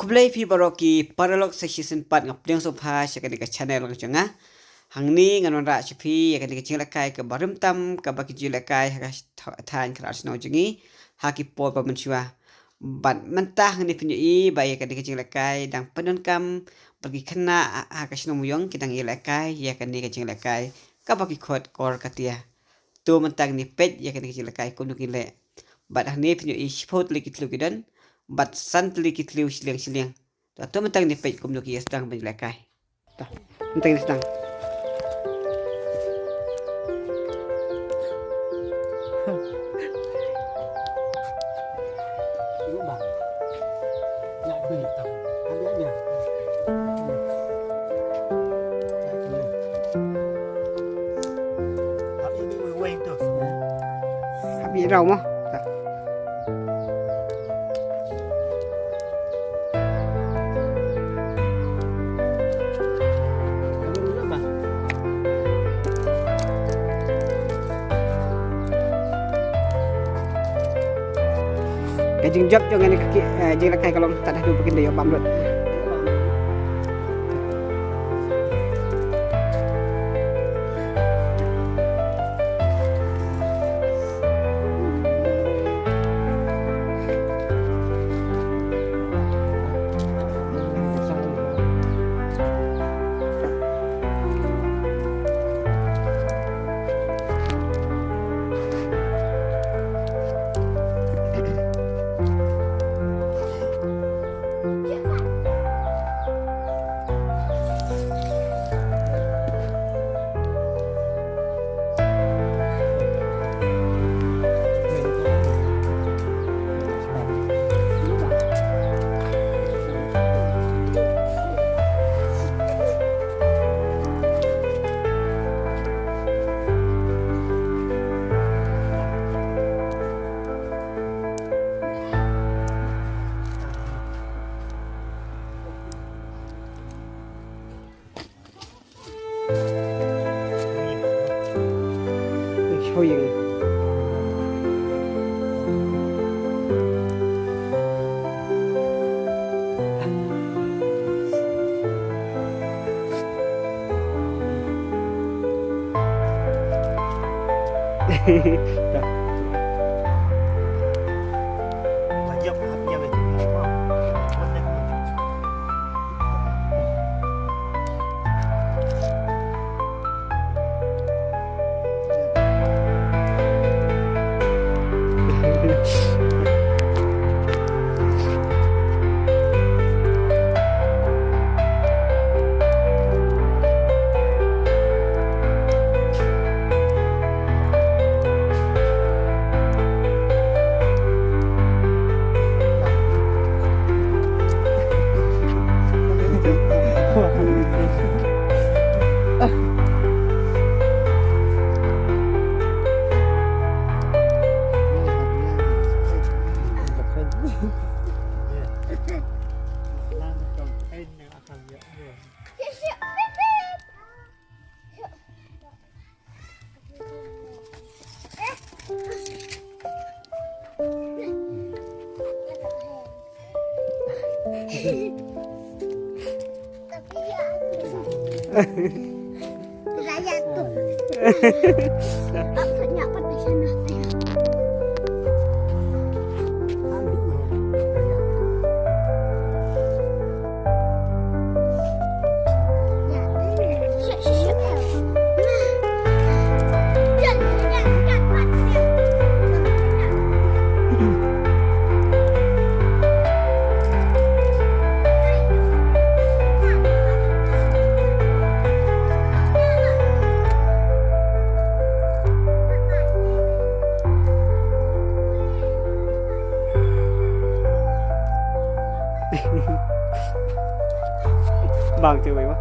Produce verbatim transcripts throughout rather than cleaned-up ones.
Khublei phi baroh ki paralok sa shisien pat nga pdiang sngewbha sha kane ka channel ka jong nga. Hangne ngan wanrah sha phi ïa kane ka jinglehkai kaba rim tam kaba ki ju lehkai ha ka thaiñ Khadar Shnong jong ngi ha ki por ba mynshuwa. Bad mynta hangne phin ïohi ba ïa kane ka jinglehkai dang pyndonkam bad ki khynnah ha ka shnong Mawïong ki dang ïalehkai ïa kane ka jinglehkai kaba ki khot Kor Katia. To mynta ngin ïa peit ïa kane ka jinglehkai kumno ki leh. Bad hangne phin ïohi shiphew tylli ki thliew ki don bad san tylli ki thliew shiliang shiliang. To, to mynta ngin ïa peit kumno ki ïa sdang ban lehkai. To mynta ngin ïa sdang. Hap ïa rau mo. Ka jingjop jong kane ka ki, eh, jinglehkai ka long tad haduh ba kin da ïoh bam lut. Bang tu mai ba.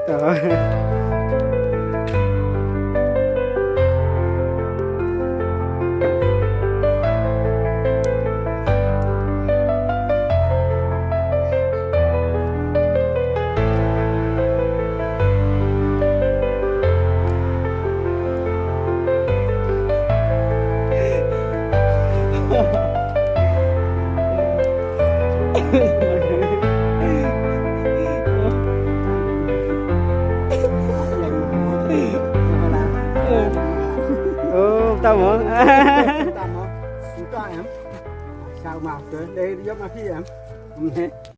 Ơ, tao mà. Tao mà. Tao mà. Sao mà, đây, dốc mà phi em.